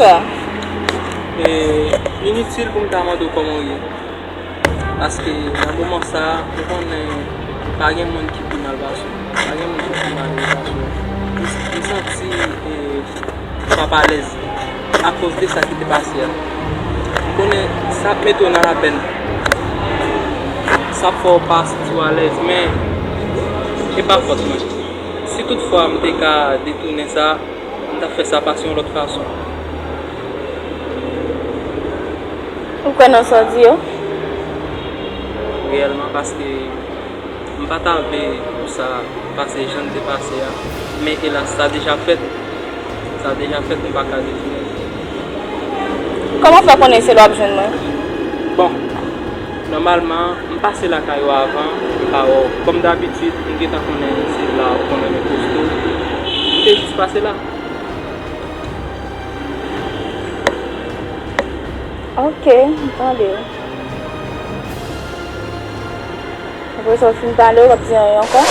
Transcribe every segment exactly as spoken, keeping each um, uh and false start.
E, initil pou m ta mande w kòman w ye. Paske nan moman sa a, ou konnen pa gen moun ki pi mal pase w. Pa gen moun ki pi malere pase w. M, m santi, e, m p ap alèz akoz de sa ki te pase a. M konnen sa ap mete w nan lapèn. Sa ap fè w pa santi w alèz, men e pa fòt mwen. Si toutfwa m te ka detounen sa, m t ap fè sa pase yon lòt fason. Ou kwè nan sa w di yo? Reyèlman, paske m pa ta vle pou sa pase jan l te pase a. Men elas, sa deja fèt. Sa deja fèt, m pa ka detounen. Kòman w fè konnen se la w ap jwenn mwen? Bon, nòmalman, m pase lakay ou avan, m pa wè w. Kòm dabitid, m gentan konnen se la ou konn renmen poste w. M te jis pase la. Ok, m tande w. Apre sa, w fin pale, w p ap di anyen ankò?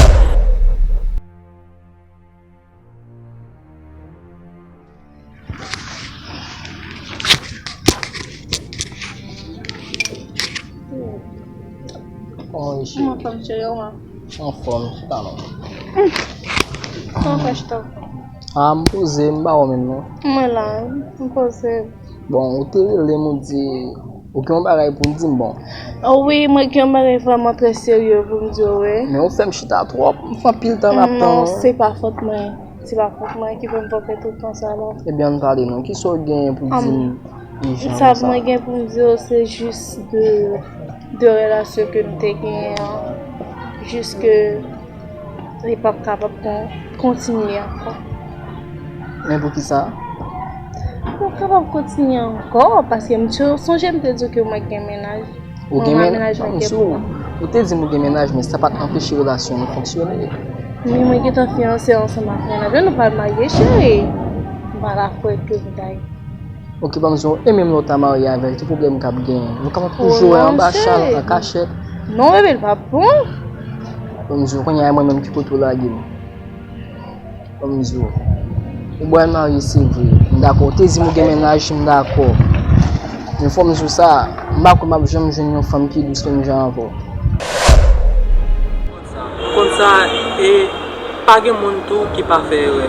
Kòman w ye, cheri? Anfòm, cheri, ou menm? Anfòm, chita non. Kòman w fè chita? A, m poze, m pa wè w menm non. Mwen la, m poze. Bon, ou te rele m, ou di ou gen yon bagay pou w di m, bon. O wi, mwen gen yon bagay vrèman trè serye pou m di w, wi. Men ou fè m chita twòp, m fè anpil tan m ap tann ou. Non, se pa fòt mwen. Se pa fòt mwen ki fè m fè tout tan sa la. Ebyen, ann pale non. Kisa w gen pou di m ijan konsa? Sa mwen gen pou m di w, se jis de, de relasyon ke m te genyen an. Jis ke li p ap kapab kon-, kontinye ankò. Men poukisa? Li p ap kapab kontinye ankò, paske m t-, sonje m te di w ke mwen gen mennaj. Ou gen mennaj? Mwen pa mennaj, mwen gen pou mwen. Ou te di m ou gen mennaj, men sa pa t anpeche relasyon nou fonksyone. Men mwen gentan fiyanse ansanm ak mennaj mwen, nou pral marye, cheri. M pa la kwè ke m ta. Ok, ban m di w, e menm lè w ta marye avè l, ki pwoblèm k ap genyen? Nou kapab toujou wè anba chal, an kachèt. Non, bebe, l pa bon. Ban m di w, kounye a, e mwen menm ki kote w lage m. Ban m di w, ou pral marye, se vre. M dakò, ou te di m ou gen mennaj, m dakò. Men fò m di w sa, m pa kwè m ap janm jwenn yon fanm ki dous menm jan avè w. Konn sa, e pa gen moun tou ki pa fè erè.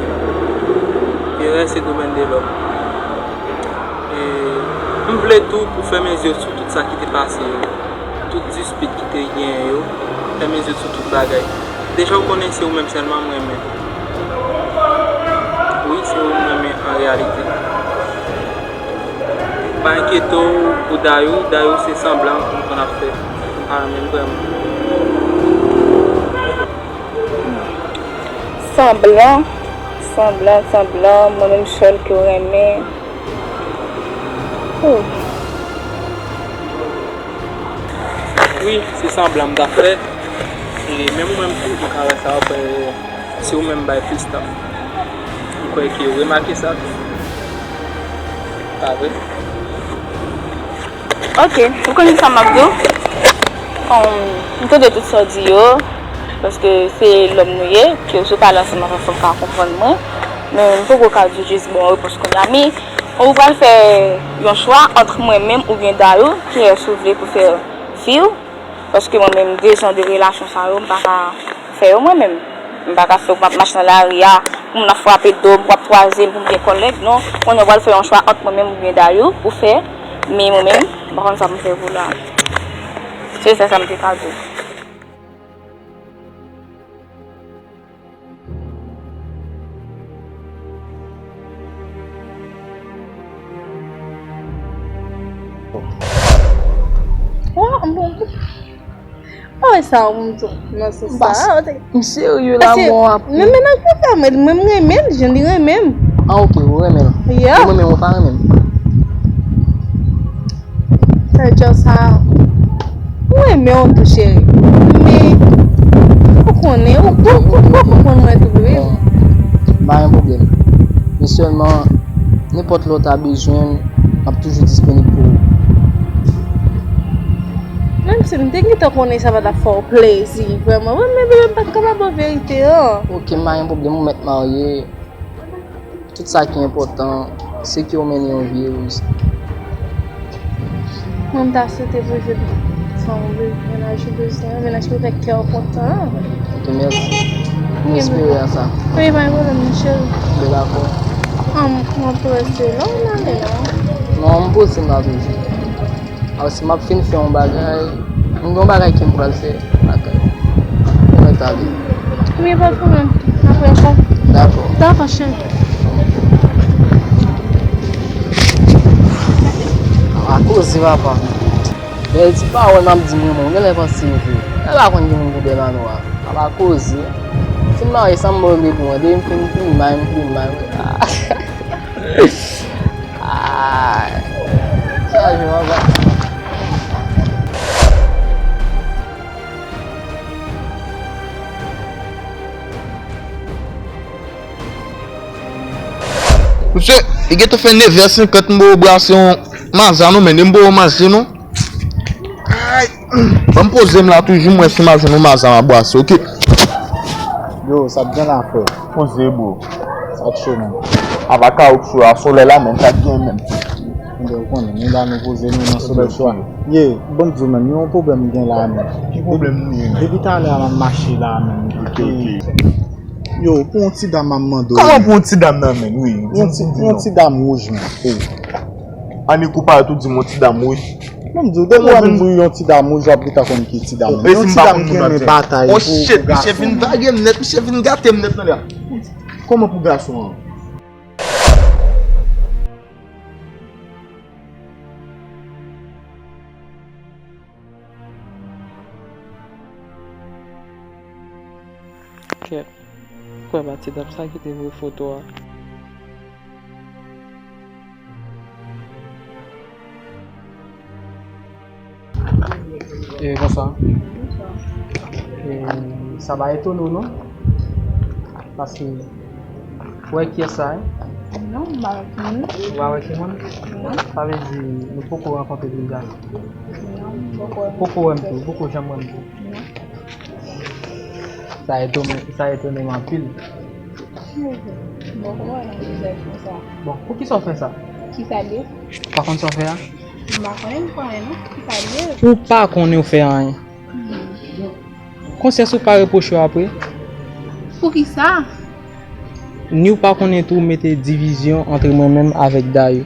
Erè se domèn de lòm. E m vle tou pou fèmen zye sou tout sa ki te pase yo. Tout dispit ki te genyen yo, fèmen zye sou tout bagay. Deja w konnen se ou menm sèlman m renmen. Wi, se ou m renmen an reyalite. Pa enkyete w pou Dayou, Dayou se sanblan m konn ap fè. M pa renmen l vrèman. Sanblan, sanblan, sanblan, mwen menm sèl ke w renmen. Oh. Wi, se sanblan m t ap fè. E menm ou menm tou, ou ka wè sa, ou kwè se ou menm bay plis tan. M kwè ke ou remake sa tou. Pa vre? Ok, ou konn sa m ap di w? Um, m tande tout sa w di yo, paske se lòm nou ye, ke si w pale ansanm avè m, fò w ka konprann mwen. Men m poko ka di w jis bon repons kounye a. Men ou pral fè yon chwa ant mwen menm oubyen Dayou, kiyès ou vle pou fè fi w? Paske mwen menm, de zan de relasyon sa yo, m pa ka fè yo mwen menm. M pa ka fè w ap mache nan lari a, pou moun ap frape do m, pou ap kwaze m, pou m gen kòlèg, non. Kounye a w pral fè yon chwa ant mwen menm oubyen Dayou, ou fè, men mwen menm, m pa konn sa pou m fè pou la. Se sèl sa m te ka di w. Wa, bon. Mwen wè sa w m di w nan sans sa. M serye la, mwen ap. Men mennaj mwen fè mwen, mwen m renmen l, jan li renmen m. Ah, ok, ou renmen l. Yeah. Ou renmen m, ou pa renmen m. Sa djòl sa, mwen renmen w tou, cheri. Men, ou konnen, ou, ou, ou, ou konprann mwen tou, wi. Bon, pa gen pwoblèm. Men sèlman, nenpòt lè w ta bezwen m, m ap toujou disponib pou ou. Menm si m te gentan konnen sa pa t ap fè w plezi, vrèman. Mwen menm, mwen pa t kapab ban verite an. Ok, m pa gen pwoblèm, ou mèt marye. Tout sa ki enpòtan, Se ke w mennen yon vi erez. Mwen, m ta swete pou jwenn fanm ou bezwen, mennaj ou bezwen, mennaj ki fè kè w kontan. Ok, mèsi. M espere a sa. Wi, pa gen pwoblèm, mon cheri. Bèl akò. An, m ap rete la, m ale la. Non, m poze m la toujou. Alò, si m ap fin fè yon bagay, m gen yon bagay ke m pral fè lakay ou. Ou mèt ale. Wi, pa gen pwoblèm. Apre ankò. Dakò. Dakò, cheri. Apa koze, papa. Bèl ti pawòl m ap di m renmen w, genlè panse e vre. Mwen pa konn gen moun pou bèl anwa. Apa koze. Si m marye, sa m regle pou mwen. Depi m fin plimay, m plimay. Ah, chaje manman. Mesye, li gentan fè nevè senkant, m bo w brase yon maza non, men m bo w manje non. Ay, ban m poze m la toujou, m wè si m a jwenn yon maza m a brase, oke. Yo, sa t gen la, frè? Poze, bro. Sa t cho, menm. Ava kawoutyou a, solèy la, menm, sa t gen, menm. Ou konnen, nou la, nou poze nou nan solèy cho a. Ye, ban m di w, menm, yon pwoblèm m gen la, menm. Ki pwoblèm nou gen, menm? Depi talè a, m ap mache la, menm. Oke, oke. Yo, pou yon ti dam, m ap mande w. Kòman pou yon ti dam nan, menm? Wi, yon ti, yon ti dam wouj, menm. Annik ou parèt ou di m yon ti dam wouj. Ban m di w, depi w ap di yon ti dam wouj, w ap gentan konn ki ti dam. Yon ti dam ki renmen batay pou gason. Oh shit, misye fin vage m nèt, misye fin gate m nèt nan la. Kòman pou gason an? Kèt, kwè pa ti dam sa ki te voye foto a. E, bonswa. Bonswa. E, sa pa etone w non? Paske, ou wè kiyès sa ye? Non, m pa wè ki moun. Ou pa wè ki moun? Non. Sa vle di, nou poko rankontre deja? Non, m poko wè. Poko wè m tou, poko janm wè m tou. Non. Sa etone, sa etone m anpil. Bon, kòman w nan vizaj konsa? Bon, poukisa w fè sa? Kisa l ye? Ou pa konn sa w fè a? M pa konnen, m konnen non. Kisa l ye? Ou pa konnen w fè anyen. Hmm. Konsyans ou pa repwoche w apre? Poukisa? Ni w pa konnen tou w mete divizyon antre mwen menm avèk Dayou.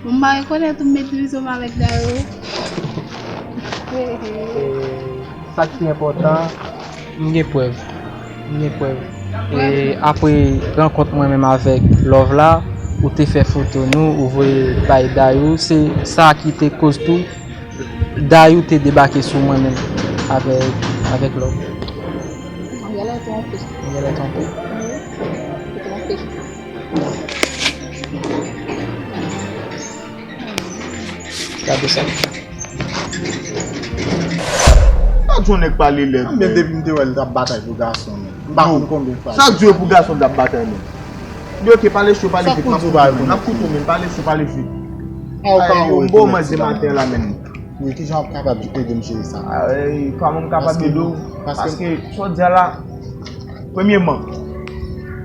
Bon, m pa rekonèt ou met divizyon m avèk Dayou. E, sa k pi enpòtan, m gen prèv. M gen prèv. E, apre rankont mwen menm avèk Love la, ou te fè foto nou, ou voye bay Dayou. Se sa ki te koz tou Dayou te debake sou mwen menm avèk, avèk Love. Mwen genlè twonpe. Mwen genlè twonpe. Wi, ou twonpe. Gade sa. Sa di yon nèg pale lèd, men depi m te wè l t ap batay pou gason, men. M pa konn konbyen fwa. Sa di pou gason l t ap batay, men. Li oke, pale cho, pale vit, m ap koute w, men. M ap koute w, men. Pale cho, pale vit. Ay, yo, m ba w manje maten la, men. Wi, kijan w ap kapab ede m jere sa? Ay, kòman m kapab ede w? Paske, paske sa w di a la, premyeman,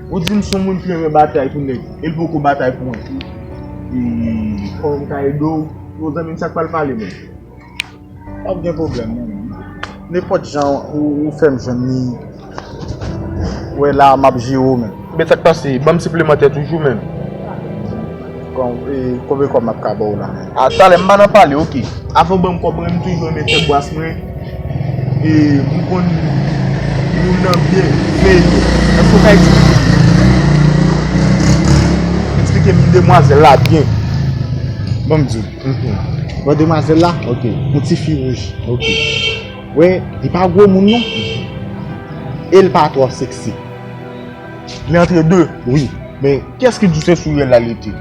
ou di m se yon moun ki renmen batay pou nèg, e l poko batay pou mwen. E kòman m ka ede w? Yo, zanmi m, sa k pral pale, men? Pa gen pwoblèm, non. Nenpòt jan ou, ou fè m jwenn li, wè la, m ap jere w, men. Men sa k pase? Ban m siplemantè toujou, men. Kon-, e, konbyen kòb m ap ka ba w la, men? A, talè, m pa nan pale, oke. Avan w ban m kòb mwen, m toujou renmen fè bwas mwen. E, m konn moun nan byen, veye. Èske w ka eksplike m? Eksplike m demwazèl la byen. Ban m di w. Mhm. Wè demwazèl la? Ok. Yon ti fi wouj. Ok. Wè, li pa gwo moun non. Mhm. E l pa twò seksi. Li antre de? Wi. Men, kiyès ki di w se sou riyèl la li te?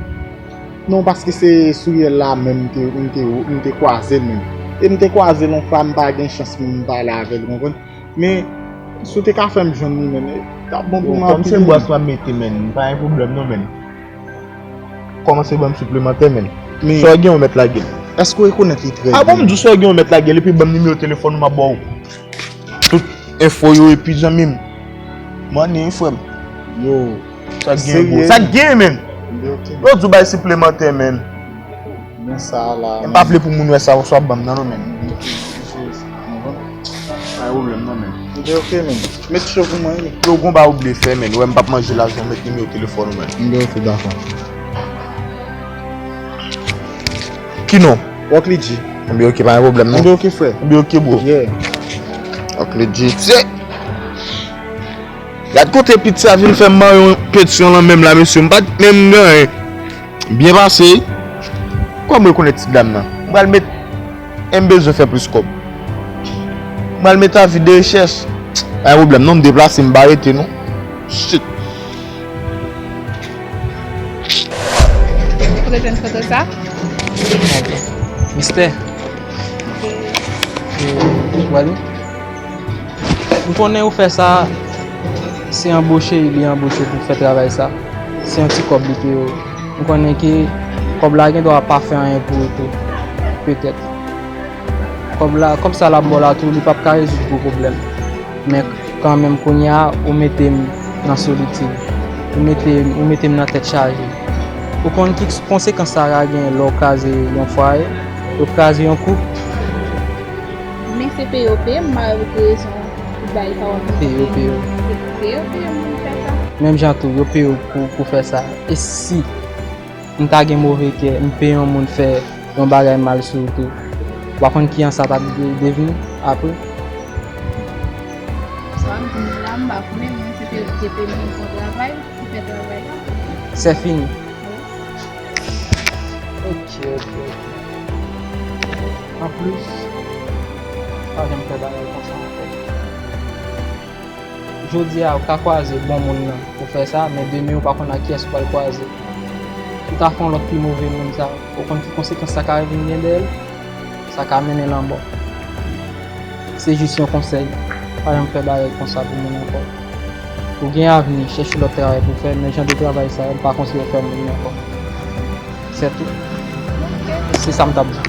Non, paske se sou riyèl la menm m te, m te, m te kwaze l menm. E m te kwaze l yon fwa, m pa gen chans pou m pale avè l, ou konprann? Men, si w te ka fè m jwenn li, men, e, t ap bon pou mwen anpil. Bon, kòm se bwas m ap mete, men, pa gen pwoblèm non, men. Kòmanse ban m siplemantè, men. Men sa w gen, w mèt lage l. Èske w rekonèt li trè byen? A bon, m di w sa w gen, w mèt lage l, epi ban m nimewo telefòn ou, m ap ba w tout enfo yo, epi zanmi m. Mwen ni frè m. Yo, sa k gen, bro? Sa k gen, men? Yo di w bay siplemantè, menn. Men sa la. M pa vle pou moun wè sa, oswa ban m nan non, menn. Pa gen pwoblèm non, menn. Yo, gon ba ou vle fè, menn. Wè, m p ap manje lajan, met nimewo telefòn ou, menn. Ki non? Rock Lidji. Enben, ok, pa gen pwoblèm non. Enben, ok, frè. Enben, ok, bro. Rock Lidji. Se Gad kote pit sa vin fè m mare yon petisyon lan menm la, mesye. M pa t menm gen anyen. Byen pase. Kòm rekonèt ti dam nan. M pral met, e m bezwen fè plis kòb. M pral met avi de rechèch. Pa gen pwoblèm non, m deplase, m pa rete non. Shit. Ou rejwenn foto sa? Mistè. Ou wè l wi? M konnen ou fè sa, se anboche li anboche pou fè travay sa. Se yon ti kòb li peye w. M konnen ke kòb la gen dwa pa fè anyen pou ou tou. Petèt. Kòb la, kòb sa l ap ba w la tou, li p ap ka rezoud gwo pwoblèm. Men kanmenm, kounye a, ou mete m nan solitid. Ou mete, ou mete m nan tèt chaje. Ou konn ki konsekans sa ka gen lè w kraze yon fwaye, lè w kraze yon koup? Men se peye yo peye m, malgre rezon tout bagay sa w ap di. Peye yo peye w. Peye yo peye m pou m fè sa. Menm jan tou, yo peye w pou, pou fè sa. E si m ta gen move kè, m peye yon moun fè yon bagay mal sou ou tou, w a konn kijan sa t ap de-, devni apre? Sa w ap di m la, m pa konnen, men se te, te peye m pou m fè travay, pou fè travay la. Se fini. Ok, ok, ok. Anplis, pa janm fè bagay konsa ankò. Jodi a, ou ka kwaze bon moun nan pou fè sa, men demen ou pa konn ak kiyès ou pral kwaze. Ou ka fè yon lòt pi move moun sa, ou konn ki konsekans sa ka vin gen dèyè l? Sa ka mennen lanmò. Se jis yon konsèy, pa janm fè bagay konsa pou moun ankò. Ou gen avni, chèche lòt travay pou fè, men jan de travay sa yo, m pa konseye w fè moun nan ankò. Se tou. Se sa m t ap di.